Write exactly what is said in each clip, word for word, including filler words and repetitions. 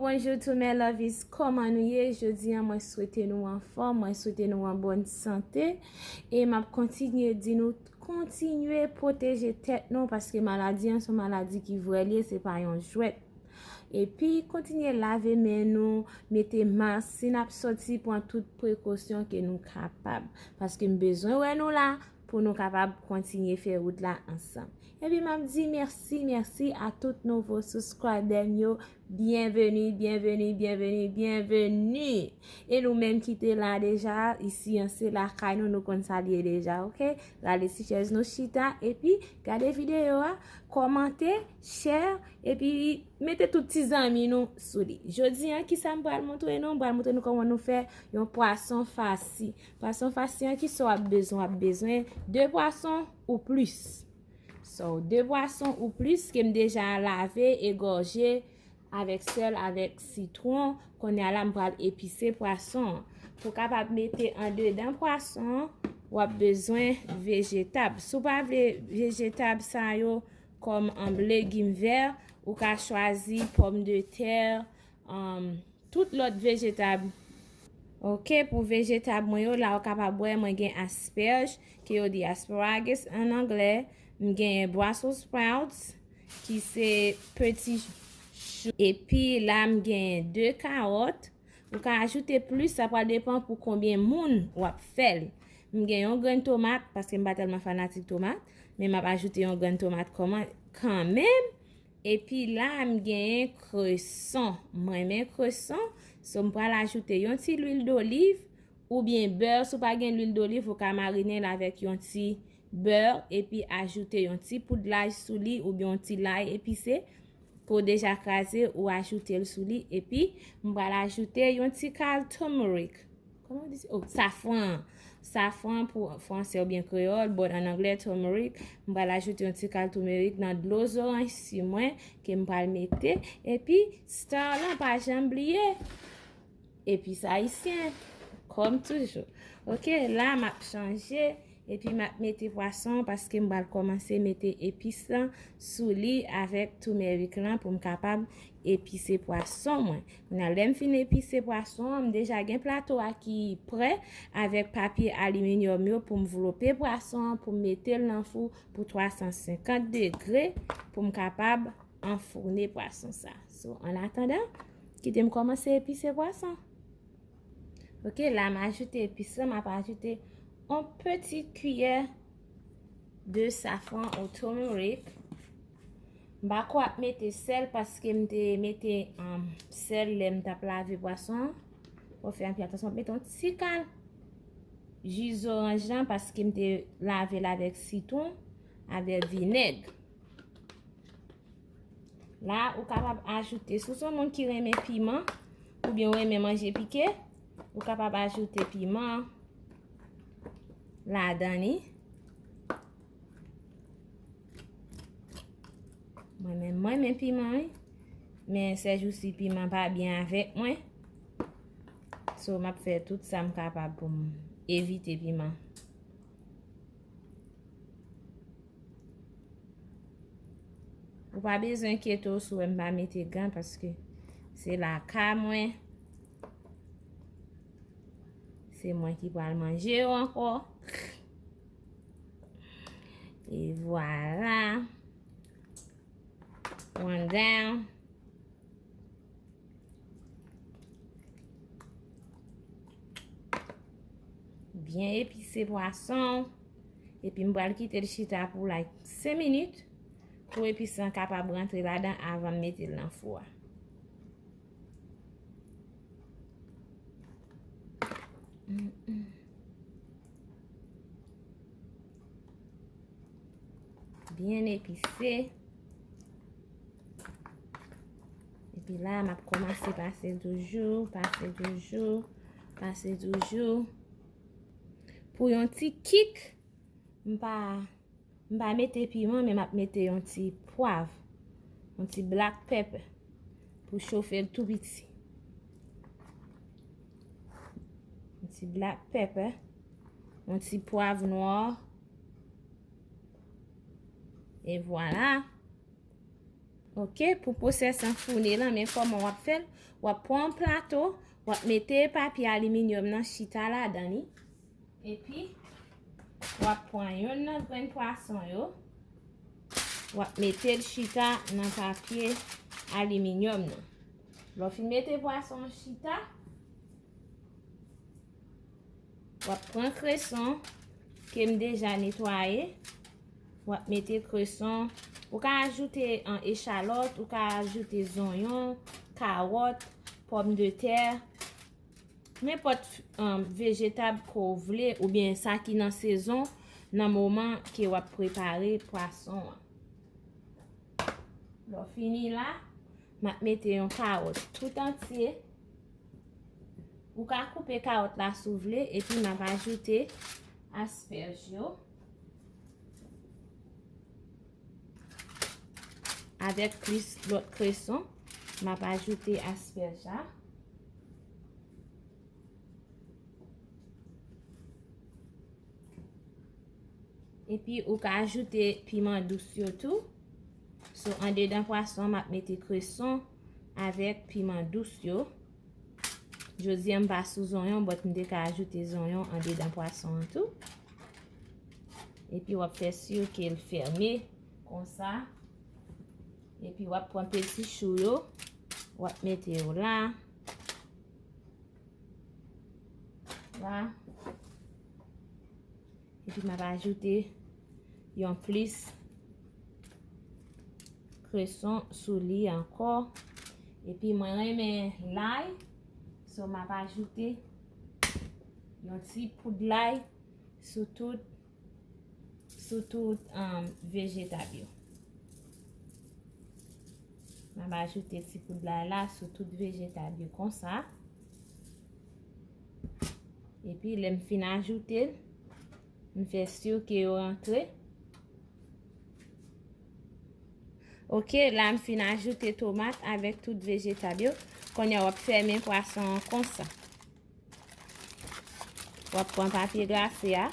Bonjou tout mes lovies, kòman nou ye? Jodi a mwen swete nou anfòm, mwen swete nou an bòn sante. E m ap kontinye di nou, kontinye pwoteje tèt nou, paske maladi an se yon maladi ki vrè l ye, se pa yon jwèt. Epi kontinye lave men nou, mete mask, si n ap sòti, pran tout prekosyon ke nou kapab. Paske m bezwen wè nou la pou nou kapab kontinye fè wout la ansanm. Epi m ap di mèsi, mèsi a tout nouvo subscriber m yo. Byenveni, byenveni, byenveni, byenveni. E nou menm ki te la deja, isi an se lakay nou, nou konn sa l ye deja, oke? Rale ti chèz nou chita, epi gade videyo a, kòmante, share, epi mete tout ti zanmi nou sou li. Jodi an, kisa m pral montre nou? M pral montre nou kòman nou fè yon pwason fasi. Pwason fasi an, kisa w ap bezwen? W ap bezwen de pwason ou plis. So, de pwason ou plis ke m deja lave, egòje avèk sèl, avèk sitwon. Kounye a la, m pral epise pwason an. Pou w kapab mete andedan pwason an, w ap bezwen vejetab. Si w pa vle vejetab sa yo kòm, um, legim vè, ou ka chwazi pòmdetè, um, tout lòt vejetab. Oke, pou vejetab mwen yo, la ou kapab wè mwen gen aspèj, ke yo di asparagus an anglè, m gen Brussels sprouts, ki se peti chou. Epi la m gen de kawòt. Ou ka ajoute plis, sa pral depann pou konbyen moun w ap fè l. M gen yon grenn tomat, paske m pa tèlman fanatik tomat, men m ap ajoute yon grenn tomat kòman, kanmenm. Epi la, m genyen kreson. M renmen kreson. So, m pral ajoute yon ti lwil doliv oubyen bè. Si w pa gen lwil doliv, ou ka marine l avèk yon ti bè, epi ajoute yon ti poud lay sou li, oubyen yon ti lay epise ke w deja kraze, ou ajoute l sou li. Epi, m pral ajoute yon ti kal turmeric. Kòman w di sa? Oh, safran. Safran pou fransè oubyen kreyòl, but an anglè, turmeric. M pral ajoute yon ti kal turmeric nan dlo zoranj si mwen ke m pral mete. Epi, star lan, pa janm bliye, epis ayisyen, kòm toujou. Oke, la, m ap chanje. Epi m ap mete pwason an paske m pral kòmanse mete epis lan sou li avèk turmeric lan pou m kapab epise pwason mwen. Kounye a, lè m fin epise pwason an, m deja gen plato a ki prè avèk papye aliminyòm yo pou m vlope pwason an, pou m mete l nan fou pou twa san senkant degre pou m kapab anfoune pwason sa. So, an atandan, kite m kòmanse epise pwason. Oke, la m ajoute epis lan, m ap ajoute yon peti kiyè de safran ou turmeric. M pa ko ap mete sèl paske m te mete, um, sèl lè m t ap lave pwason an. Fò fè anpil atansyon, m ap mete yon ti kal ji zoranj lan paske m te lave l avèk sitwon, avèk vinèg. La, ou kapab ajoute, si w se yon moun ki renmen piman, oubyen w renmen manje pike, ou kapab ajoute piman ladan li. Mwen menm, mwen renmen piman, wi. Men sèjousi, piman pa byen avèk mwen. So, m ap fè tout sa m kapab pou m evite piman. Ou pa bezwen enkyete w si w wè m pa mete gan, paske se lakay mwen. Se mwen ki pral manje yo ankò. E vwala. One down. Byen epise pwason. Epi m pral kite l chita pou, like, senk minit pou epis lan kapab rantre ladan avan m mete l nan fou a. Mm, mm. Byen epise. Epi la, m ap kòmanse pase l toujou, pase l toujou, pase l toujou. Pou yon ti kik, m pa, m pa mete piman, men m ap mete yon ti pwav, yon ti black pepper, pou chofe l tou piti. Yon ti black pepper, yon ti pwav nwa. E vwala. Ok, pou pwosès anfoune lan, men kòman w ap fè l? W ap pran yon plato, w ap mete papye aliminyòm nan chita ladan li. Epi, w ap pran yonn nan grenn pwason yo, w ap mete l chita nan papye aliminyòm nan. Lè w fin mete pwason an chita, w ap pran kreson ke m deja netwaye. W ap mete kreson. Ou ka ajoute an echalòt, ou ka ajoute zonyon, kawòt, pòmdetè, nenpòt um, vejetab ke w vle oubyen sa ki nan sezon nan moman ke w ap prepare pwason an. Lè w fini la, m ap mete yon kawòt tout antye. Ou ka koupe kawòt la si w vle, epi m ap ajoute aspèj yo avèk plis lòt kreson. M ap ajoute aspèj la. Epi ou ka ajoute piman dous yo tou. So, andedan pwason an, m ap mete kreson avèk piman dous yo. Jodi a, m pa sou zonyon, but m te ka ajoute zonyon andedan pwason an tou. Epi w ap fè si ke l fèmen konsa. Epi w ap pran peti chou yo, w ap mete yo la. La. Epi m ap ajoute yon plis kreson sou li ankò. Epi mwen renmen lay, so m ap ajoute yon ti poud lay sou tout, sou tout um, vejetab yo. M ap ajoute ti poud lay la sou tout vejetab yo konsa. Epi lè m fin ajoute l, m fè si ke yo rantre. Ok, la m fin ajoute tomat avèk tout vejetab yo. Kounye a w ap fèmen pwason an konsa. W ap pran papye glase a,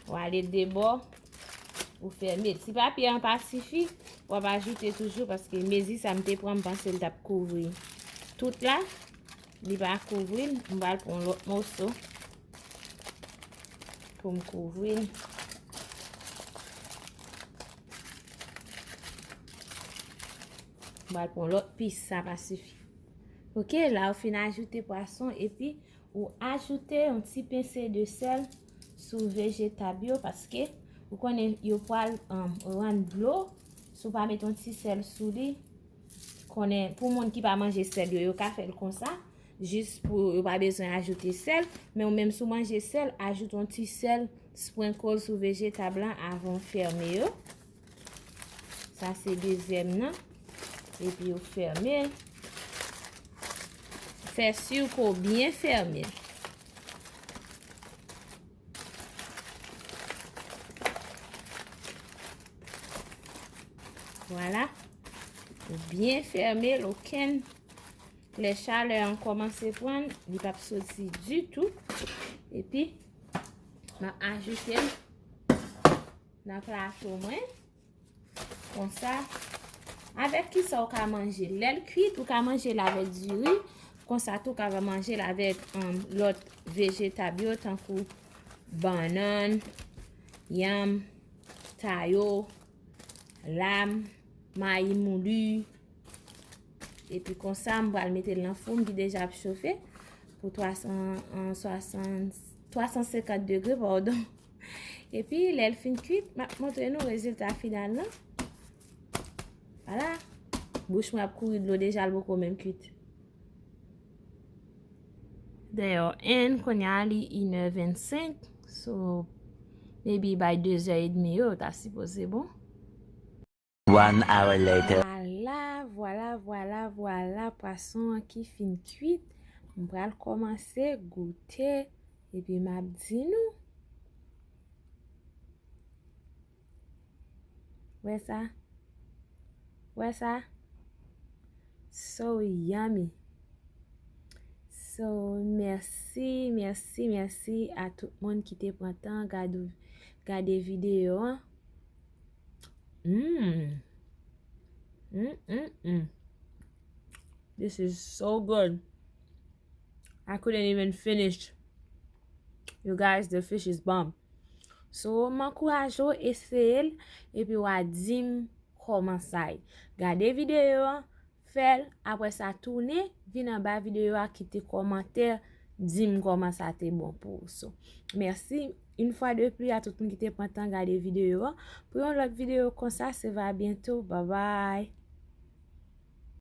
w ale de bò, ou fèmen. Si papye an pa sifi, w ap ajoute toujou, paske mezi sa m te pran, m panse l t ap kouvri tout la. Li pa kouvri l, m pral pran lòt moso pou m kouvri l. M pral pran lòt pis, sa pa sifi. Ok, la ou fin ajoute pwason, epi ou ajoute yon ti pense de sèl sou vejetab yo, paske ou konnen yo pral um, rann dlo. Si w pa met yon ti sèl sou li, konnen pou moun ki pa manje sèl yo, yo ka fè l konsa, jis pou yo pa bezwen ajoute sèl. Men ou menm si w manje sèl, ajoute yon ti sèl, sprinkle sou vejetab lan avan w fèmen yo. Sa se dezyèm nan. Epi ou fèmen. Fè si ke w byen fèmen. Vwala. Ou byen fèmen l, okenn. Lè chalè an kòmanse pran, li p ap soti ditou. Epi, m ap ajoute l nan plato mwen. Konsa, avèk kisa ou ka manje l? Lè l kwit, ou ka manje l avèk diri. Konsa tou, ou ka manje l avèk um, lòt vejetab yo, tankou bannann, yanm, tayo, lam, mayi mouli. Epi konsa, m pral mete l nan fou m ki deja ap chofe pou twa san, an, swasant, twa san senkant degre, padon. Epi, lè l fin kwit, m ap montre nou rezilta final lan. Vwala. Bouch mwen ap kouri dlo deja, l poko menm kwit. Dayè, and kounye a li inè vennsenk. So, maybe by dezè edmi yo, ta sipoze bon. One hour later. Vwala, vwala, vwala, vwala, pwason an ki fin kwit. M pral kòmanse goute, epi m ap di nou. Wè sa? Wè sa? So yummy. So, mèsi, mèsi, mèsi a tout moun ki te pran tan gade, gade videyo an. Mm. Mm, mm, mm. This is so good. I couldn't even finish. You guys, the fish is bomb. So, m ankouraje w eseye l, epi w a di m kòman sa ye. Gade videyo an, fè l, apre sa tounen, vin anba videyo a, kite kòmantè, di m kòman sa te bon pou ou. So, mèsi yon fwa de pli a tout moun ki te pran tan gade videyo an. Pou yon lòt videyo konsa, se va byento. Bye bye.